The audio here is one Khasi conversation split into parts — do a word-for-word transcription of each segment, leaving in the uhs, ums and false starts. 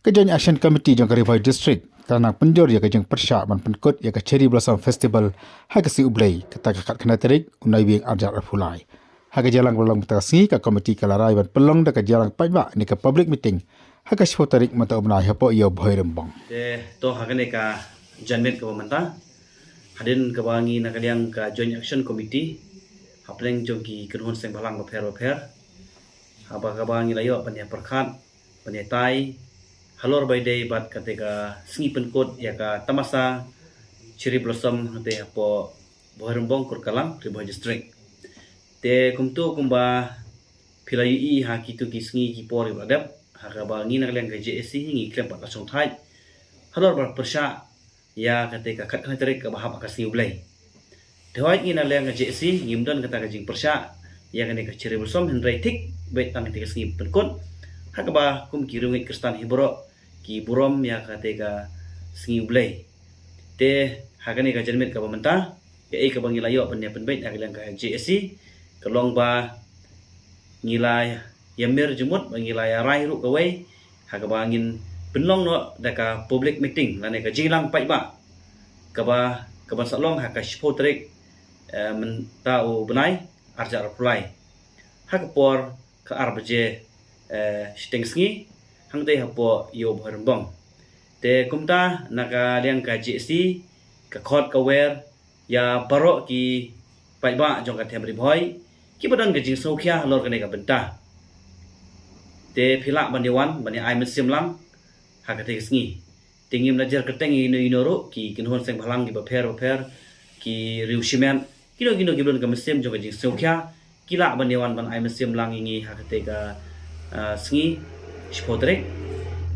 Ka Joint Action Committee jong ka Ri Bhoi District ka nang pynjur ïa ka jingpyrshah ban pynkut ïa ka Cherry Blossom Festival ha ka sngi U Blei, kata ka khatkhyndai tarik u Naiwieng arhajar arphew lai. Ha ka jingïalang ba long mynta ka sngi, ka komiti ka la rai ban pynlong da ka jingïalang paidbah ne ka public meeting ha ka shiphew tarik mynta u bnai hapoh Ïew Bhoirymbong. Te to ha kane ka janmiet kaba mynta, hadien kaba ngi na ka liang ka Joint Action Committee hapdeng jong ki kynhun seng bhalang bapher bapher, haba kaba ngi la ïoh ban ïa pyrkhat, ban ïa tai halor ba ïadei bad kata ka sngi pynkut ïa ka tamasa Cherry Blossom hangtei hapoh Bhoirymbong, Kurkalang, Ri Bhoi District. Te kumto kumba phi la ïohi ha kito ki sngi ki por kiba la dep, ha kaba ngi na ka liang ka J A C ngi khlem pat la shongthait halor ba pyrshah ïa kata ka khatkhyndai tarik kaba hap ha ka sngi U Blei. Te hooid, ngi na liang ka J A C ngim don kata ka jingpyrshah ïa kane ka Cherry Blossom, hynrei thik beit tang kata ka sngi pynkut, ha kaba kum ki riewngeit Khristan hi baroh ki burom ïa kata ka sngi U Blei. Te ha kane ka janmiet kaba mynta, kaei kaba ngi la ïoh ban ïa pynbeit na ka liang ka J A C ka long ba ngi la ïa mir jingmut, ba ngi la ïa rai ruh kawei, ha kaba ngin pynlong noh da ka public meeting lane ka jingïalang paidbah kaba, kaban sa long ha ka shiphew tarik, eh, mynta u bnai arhajar arphew lai, ha ka por ka ar baje, eh, shiteng sngi, hangtei hapoh Ïew Bhoirymbong. Te kumta na ka liang ka J A C ka khot ka wer ïa baroh ki paidbah jong ka them Ri Bhoi kiba don ka jingsngewkhia halor kane ka bynta. Te phi lah ban ïa wan ban ïa ai mynsiem lang ha kata ka sngi. Te ngim nang jer kyrteng ïa ino ino ruh, ki kynhun seng bhalang kiba pher bapher, ki riew shimet, kino kino kiba don ka mynsiem jong ka jingsngewkhia, ki lah ban ïa wan ban ai mynsiem lang ïa ngi ha kata ka, ah, sngi shiphew tarik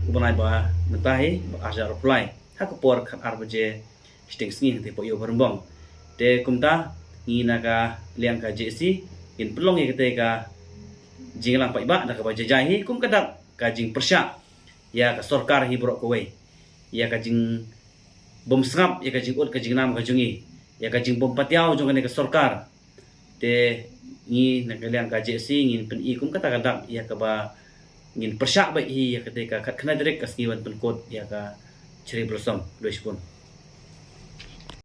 u bnai ba mynta hi, ba arhajar arphew lai, ha ka por khatar baje shiteng sngi hangtei hapoh Ïew Bhoirymbong. Te kumta ngi na ka liang ka J A C ngin pynlong ïa kata ka jingïalang paidbah da kaba jai jai hi, kum ka dak ka jingpyrshah ïa ka sorkar hi baroh kawei, ïa ka jingbymsngap, ïa ka jingud ka jingnam ka jong ngi, ïa ka jingbympatiaw jong kane ka sorkar. Te ngi na ka liang ka J A C ngin pyni kum kata ka dak ïa kaba ngin pyrshah beit hi ïa kata ka khatkhyndai tarik ka sngi ban pynkut ïa ka Cherry Blossom. Khublei shibun.